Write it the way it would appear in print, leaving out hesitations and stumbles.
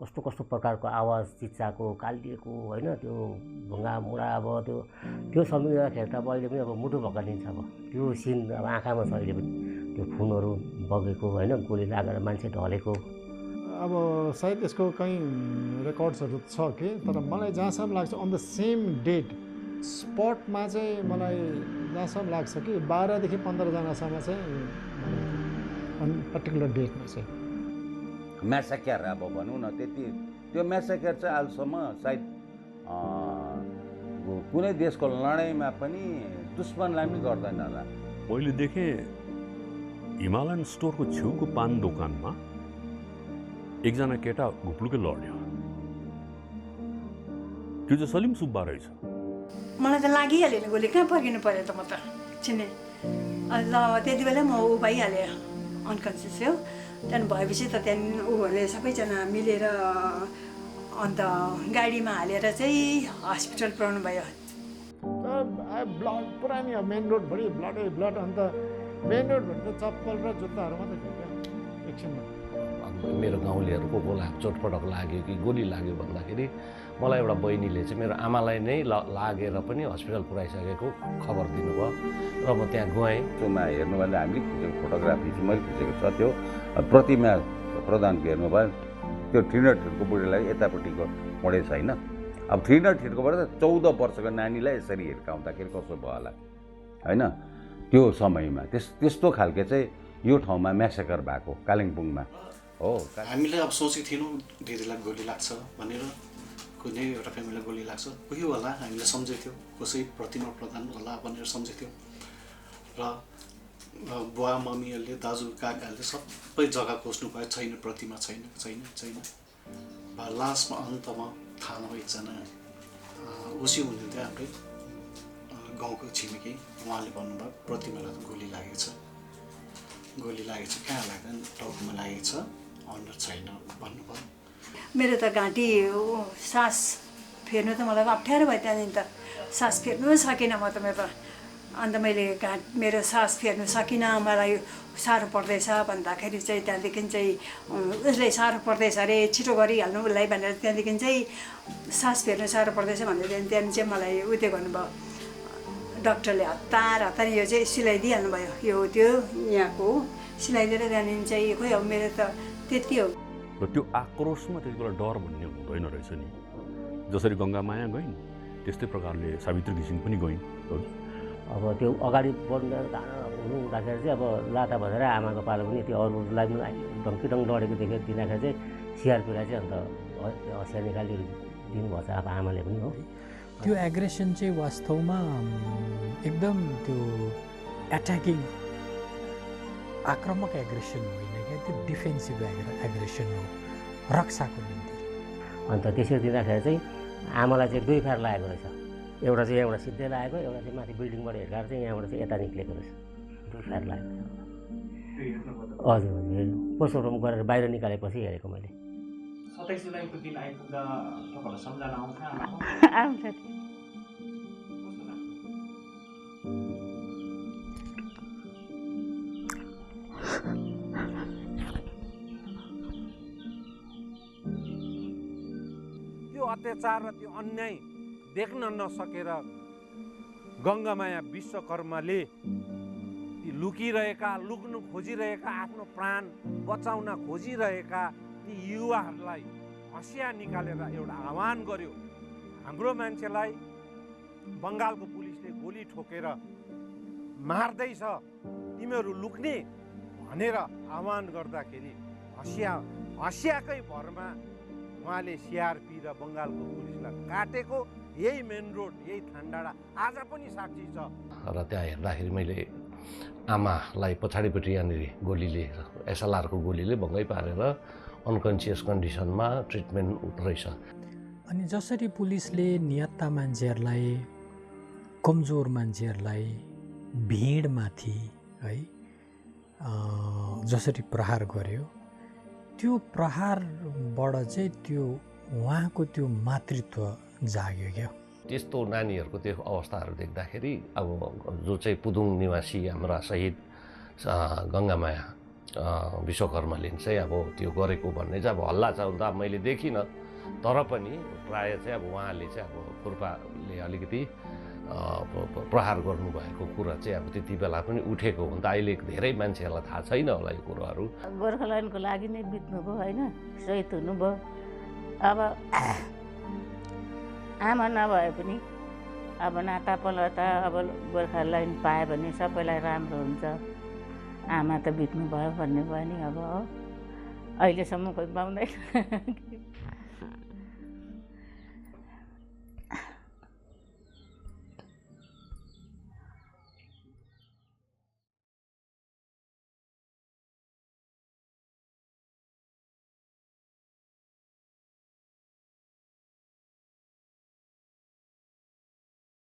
कस्तो कस्तो प्रकारको आवाज चिच्चाको कालिएको होइन त्यो ढुङ्गा मुढा अब त्यो सम्झिँदाखेरि त अब अहिले पनि अब मुटु भकालिन्छ। अब त्यो सिन अब आँखामा छ अहिले पनि त्यो खुनहरू बगेको होइन गोली लागेर मान्छे ढलेको। अब सायद यसको कहीँ रेकर्ड्सहरू छ कि तर मलाई जहाँसम्म लाग्छ अन द सेम डेट स्पटमा चाहिँ मलाई जहाँसम्म लाग्छ कि 12 देखि 15 जनासम्म चाहिँ पर्टिकुलर डेटमा चाहिँ म्यासाकेर अब भनौँ न त्यति त्यो म्यासाकेर चाहिँ अहिलेसम्म सायद कुनै देशको लडाइँमा पनि दुश्मनलाई पनि गर्दैन होला। मैले देखेँ हिमालयन स्टोरको छेउको पान दोकानमा एकजना केटा घुप्लुकै लड्यो। त्यो चाहिँ सलिम सुब्बा रहेछ। मलाई त लागिहाल्यो नि गोली, कहाँ फर्किनु पर्यो त म त चिने। ल त्यति बेला म ऊ भइहाल्यो अनकन्सियस हो। त्यहाँदेखि भएपछि त त्यहाँदेखि ऊहरूले सबैजना मिलेर अन्त गाडीमा हालेर चाहिँ हस्पिटल पुऱ्याउनु भयो। ब्लड पुरा नि मेन रोडभरि ब्लड अन्त मेन रोडभरि त चप्पल र जुत्ताहरू मात्रै थियो क्या एकछिनमा। मेरो गाउँलेहरू को कोलाई चोटपटक लाग्यो कि गोली लाग्यो भन्दाखेरि मलाई एउटा बहिनीले चाहिँ मेरो आमालाई नै लागेर पनि हस्पिटल पुऱ्याइसकेको खबर दिनुभयो र म त्यहाँ गएँ। त्यसमा हेर्नुभन्दा हामीले खिचेको फोटोग्राफी चाहिँ मैले खिचेको छ। त्यो प्रतिमा प्रधानको हेर्नुभयो त्यो 300 फिटको बुढीलाई यतापट्टिको पढेछ होइन। अब 300 फिटकोबाट त 14 वर्षको नानीलाई यसरी हिर्काउँदाखेरि कसो भयो होला होइन। त्यो समयमा त्यस्तो खालके चाहिँ यो ठाउँमा म्यासेकर भएको कालिम्पोङमा हो। हामीले अब सोचेको थिएनौँ दिदीलाई गोली लाग्छ भनेर, कुनै एउटा फ्यामिलीलाई गोली लाग्छ कोही होला हामीले सम्झेको थियो, कसै प्रतिमा प्रधान होला भनेर सम्झेको थियो। र बुवा मम्मीहरूले दाजु काकाहरूले सबै जग्गा खोज्नु भयो, छैन प्रतिमा छैन। लास्टमा अन्तमा थाहा नभए एकजना उसी हुनुहुन्थ्यो हाम्रै गाउँको छिमेकी, उहाँले भन्नुभयो प्रतिमालाई गोली लागेको छ, कहाँ लाग्दैन टाउकोमा लागेको छ, अनुहार छैन भन्नुभयो। मेरो त घाँटी सास फेर्नु त मलाई अप्ठ्यारो भयो। त्यहाँदेखि त सास फेर्नु सकिनँ म त। अन्त मैले मेरो सास फेर्नु सकिनँ, मलाई साह्रो पर्दैछ भन्दाखेरि चाहिँ त्यहाँदेखि चाहिँ उसलाई साह्रो पर्दैछ अरे छिटो गरिहाल्नु उसलाई भनेर त्यहाँदेखि चाहिँ सास फेर्नु साह्रो पर्दैछ भनेर त्यहाँदेखि चाहिँ मलाई उ त्यो गर्नुभयो डक्टरले। हतार यो चाहिँ सिलाइदिइहाल्नु भयो, यो त्यो यहाँको सिलाइदिएर त्यहाँदेखि चाहिँ खोइ अब मेरो त त्यति हो। र त्यो आक्रोशमा त्यति बेला डर भन्ने हुँदैन रहेछ नि। जसरी गङ्गामाया गइन् त्यस्तै प्रकारले सावित्री घिसिङ पनि गइन्। अब त्यो अगाडि बढ्नु हुँदाखेरि चाहिँ अब लाता भनेर आमाको पालो पनि त्यो अरूलाई पनि डङ्कीडङ लडेको देखेर दिँदाखेरि चाहिँ सिआरपीलाई चाहिँ अन्त हँसिया निकाली दिनुभएको छ अब आमाले पनि हो। त्यो एग्रेसन चाहिँ वास्तवमा एकदम त्यो एट्याकिङ आक्रामक एग्रेसन होइन क्या, त्यो डिफेन्सिभ एग्रेसन हो रक्षाको निम्ति। अन्त त्यसरी दिँदाखेरि चाहिँ आमालाई चाहिँ 2 फायर लागेको रहेछ। एउटा चाहिँ यहाँबाट सिधै लागेको, एउटा चाहिँ माथि बिल्डिङबाट हिर्काएर चाहिँ यहाँबाट चाहिँ यता निक्लेको रहेछ। 2 फायर लागेको। हजुर पोस्टमार्टम गरेर बाहिर निकालेपछि हेरेको मैले। 27 जुलाईको दिन आइपुग्दा तपाईँहरूलाई सम्झना आउँछ? आउँछ। त्यो अत्याचार र त्यो अन्याय देख्न नसकेर गङ्गामाया विश्वकर्माले ती लुक्न खोजिरहेका आफ्नो प्राण बचाउन खोजिरहेका ती युवाहरूलाई हँसिया निकालेर एउटा आह्वान गर्यो, हाम्रो मान्छेलाई बङ्गालको पुलिसले गोली ठोकेर मार्दैछ, तिमीहरू लुक्ने भनेर आह्वान गर्दाखेरि हँसियाकै भरमा उहाँले सिआरपी र बङ्गालको पुलिसलाई काटेको यही मेन रोड, यही थानडाँडा आज पनि साक्षी छ। र त्यहाँ हेर्दाखेरि मैले आमालाई पछाडिपट्टि यहाँनिर गोलीले एसएलआरको गोलीले भङ्गै पारेर अनकन्सियस कन्डिसनमा ट्रिटमेन्ट रहेछ। अनि जसरी पुलिसले निहत्ता मान्छेहरूलाई, कमजोर मान्छेहरूलाई भिडमाथि है जसरी प्रहार गर्यो, त्यो प्रहारबाट चाहिँ त्यो उहाँको त्यो मातृत्व जाग्यो क्या। त्यस्तो नानीहरूको त्यो अवस्थाहरू देख्दाखेरि अब जो चाहिँ पुदुङ निवासी हाम्रा शहीद गङ्गामाया विश्वकर्माले चाहिँ अब त्यो गरेको भन्ने चाहिँ अब हल्ला चल्दा मैले देखिनँ, तर पनि प्रायः चाहिँ अब उहाँले चाहिँ अब खुर्पाले अलिकति प्रहार गर्नुभएको कुरा चाहिँ अब त्यति बेला पनि उठेको हुँदा अहिले धेरै मान्छेहरूलाई थाहा छैन होला यो कुरोहरू। गोर्खाल्यान्डको लागि नै बित्नुभयो होइन, शहीद हुनुभयो। अब आमा नभए पनि अब नातापलता अब गोर्खाल्यान्ड पायो भने सबैलाई राम्रो हुन्छ। आमा त बित्नुभयो भन्ने भयो नि अब, अहिलेसम्म कोही पाउँदैन।